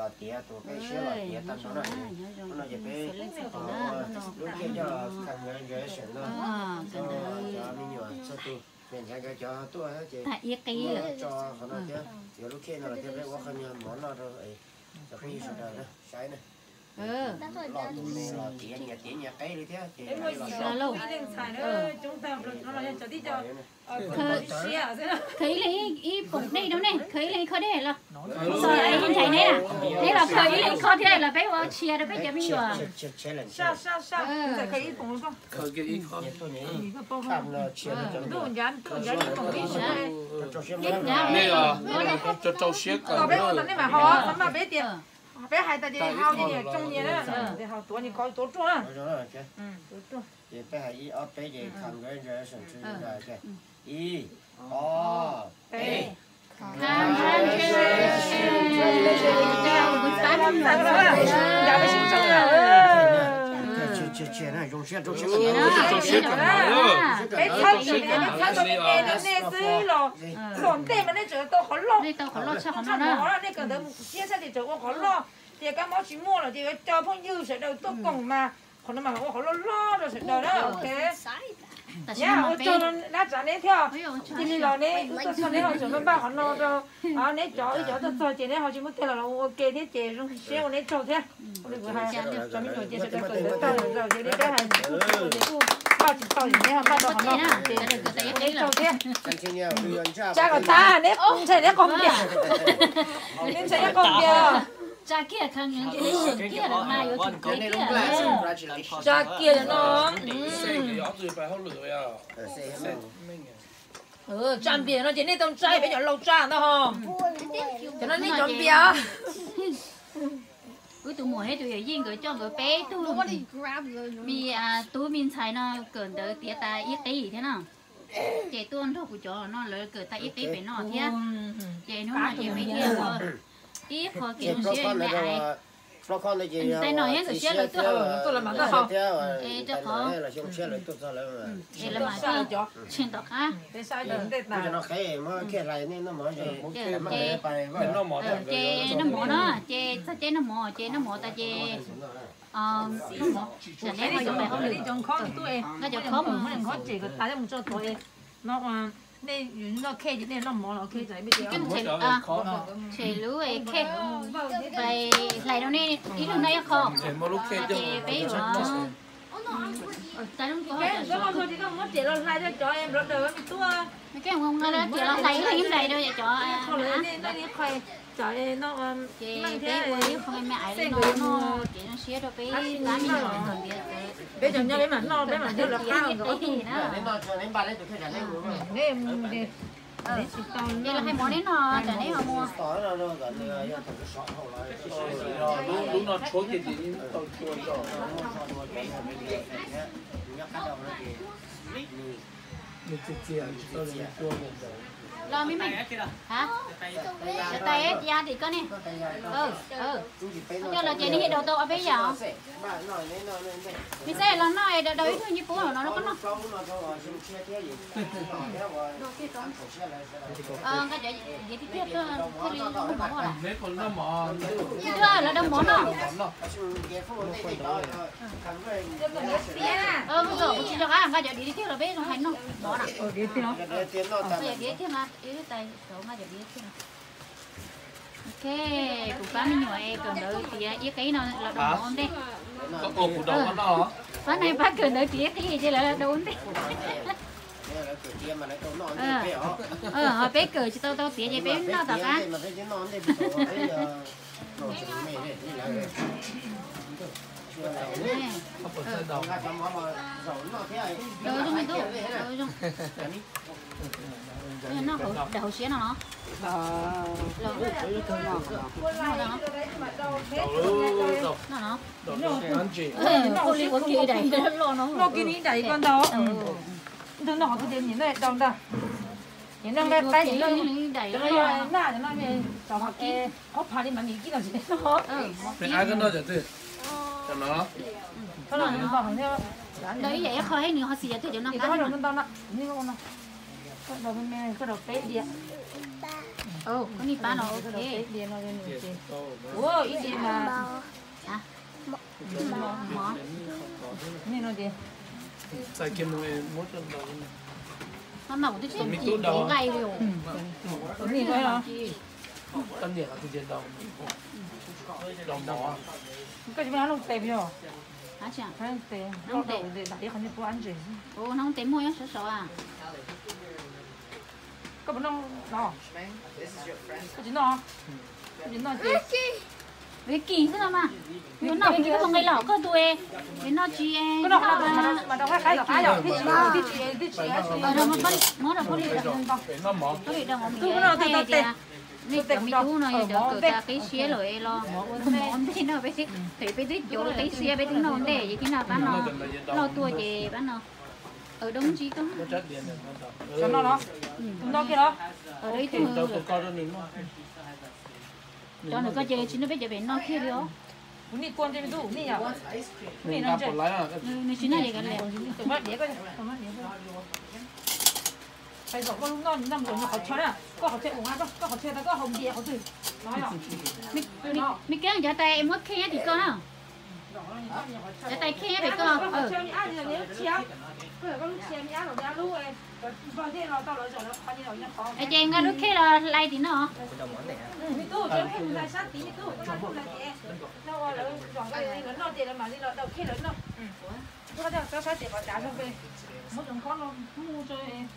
Los tiav tus peb siab los tiav tag nrho no. Hnub no ces peb lub caij coj los congratulation no, cov me nyuam txhua tus, niam ntxhais nkawd cov tuaj ces tso qhov no thiab, yuav lub caij no los thiab peb ua qhov niag mov noj rau cov phooj ywg sawv daws saib na. Los tus me los tiav nyias tiav nyias qeb li thiab ces khaws ib leeg ib poom dej rau nej, khaws ib leeg ib qho dej los, ntshai neb na, neb los khaws ib leeg ib qho thiab los peb ua tshiab rau peb cov me nyuam. Rau siab kawg. Peb hais tas ces hau ces niam tsoo nyias na, haus tuav nyias ko tuav ruaj na. Ces peb hais ib ob peb ces congratulations to you guys. Ib, ob, peb. Congratulations. Zoo siab, zoo siab. Peb txhawb rau nej xwb los, tom ntej mas nej tseem tau qhov loj, nej kawm ntawv siab tshaj ces tseem ua qhov loj, tias kab mob tsis muaj los ces yuav coj phooj ywg sawv daws tuaj koom mas qhov no mas ua qhov loj loj rau sawv daws na. Ok, ua tsaug dab tsav neb thiab, cia li los neb tuaj txog neb ho tseem npaj qhov no rau neb cov, wb cov tuaj txog ces neb ho tsis muab teg los los ua ke thiab ces zoo siab ua neb tsaug thiab. Ua li kuv hais, cov me nyuam ces sawv daws kawm ntawv tag lawm ces li peb hais kuj tsis tau ces neb ho npaj tau qhov no ces ua neb tsaug thiab. Tsa kom tag, neb ntshai neb qaug npias, neb ntshai neb qaug npias. Tsa kiag, tsa kiag no. Tsa npias no ces nej tau ntshai peb cov laus tsa ntag ho. Cov no nej cov npias. Wb tus muam thiab tus yawm yij nkawd coj nkawd peb tug me tub me ntxhais no kawm ntawv tiav tas ib qib thiab na. Ces tuaj nrog kuv cov no lawv kawm tas ib qib pem no thiab. Ces hnub no ces peb thiaj ua ib qho kev zoo siab me ais. Tais no yeej zoo siab lawv tuaj, es rau qhov es lawv mas tuaj tshee tom qab. Ces noj mov no, ces txog caij noj mov ces noj mov tas ces neb ho yuav pais hauj lwm, nqa cov khob mus. Tshem lub khej, hlais rau nej ib leeg noj ib qho, ces peb yuav nqa rau cov, ces peb ua ib qho me ais li no noj ces zoo siab rau peb pab me nyuam kawm ntiav. Peb cov nyob peb mam noj, peb mam nyob lawv qab na. Ces los hais mov neb noj, tam neb ho mus. Los me me, tais ya tim koj ne. Coj los ces neb yeej daus tau ob peb yam. Me xav los noj es daus ib tug nyiaj pub no rau koj noj. Nqa cov diav tiag tiag tuaj thiaj li noj mov lawm. Tiag tiag lawv daus mov no. Kuv tsis nco qab nqa cov diav tiag tiag los peb zoo hais noj mov na. Nqa cov diav tiag mas ib tais nqa cov diav tiag. Ok, kuv pab me nyuam es kawm ntawv tiav ib qib no los daus mov ua ntej. Pab na pab kawm ntawv tiav ib qib ces lawv daus ua ntej. Ho peb kawm tsis tau tau tiav ces peb noj tom qab. Daus zoo, daus zoo. Noj daus hauv siab no los? Noj no. Ua li ua ke daim loj no. Noj kiag li daim ko ntag. Ntug noj qhov twg ces niam noj daus ntag. Niam noj nqaij qaib, niam noj naj, niam noj tso qhov kib, qhov phav li mas niam kib los tsis noj. Daus ib yam ib qho thiab nws ho xis yam twg cov no qab no. Koj daus me me, koj daus peb diav. Koj nim pab no, ok. Ua ib diav mas, nim no ces, maj mam kuv twb tsis tau nqaij li os. Koj tsis muaj hnab looj tes puas yog? Hnab looj tes, hnab looj tes muaj ib sov sov a. Koj puas noj no? Koj tsis noj? Koj tsis noj ces, kim xwb no mas. Yuav noj ces koj tus nqe los koj tus, noj tsis, koj noj mas rau qab qab los qab yom, tib tsis, tib tsis, muab rau phob li, phob li rau, tub no tib tau tes. Nej cov me tub no yog cov kawm tas qib siab lawm es los ua mov ntej no, peb pem peb twb cov qib siab peb twb noj ntej ces thiab no pab no, loj tuaj ces pab no. Doob ntsib koj. Cov no los? Tus no kiag los? Cov ntawm koj ces tsis noj, peb cov pem noj kiag li os. Kuv nim tua ntsej me tub, nim yom, nim no ntsej, nws tsis noj ces kav liam. Hais kom koj lub noj noj mus nyuag qhov chaw na, koj qhov chaw ua, koj qhov chaw tau koj haus npias qhov twg. Me kab cov tais muab khej nyob tim koj na. Cov tais khej nyob tim koj. Es nqa lub khej los hlais tim no.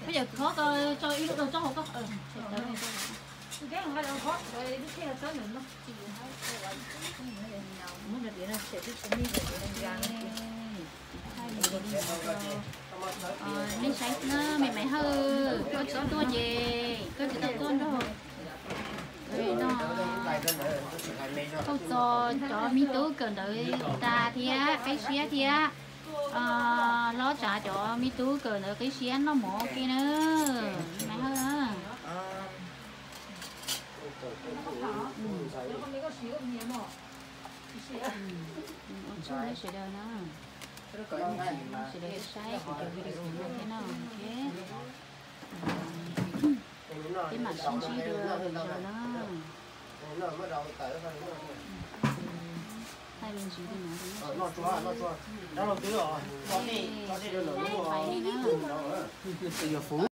Koj yawm khov ko tso ib lub rau tsob hauv koj. Nej saib na, me Maiv Hawj, koj tsis tau tuaj ces koj tsis tau tuaj nrog no. Thauj txog cov me tub kawm ntawv tas thiab qib siab thiab, hlob tsav cov me tub kawm ntawv qib siab noj mov ua ke na, me Maiv Hawj na. Ua tsaug nej sawv daws na, sawv daws saib kuv cov video no thiab na, ok. Peb mam sib ntsib dua lwm zaus na. Thaij me ntsis li no rau nej saib xwb. Pais li na.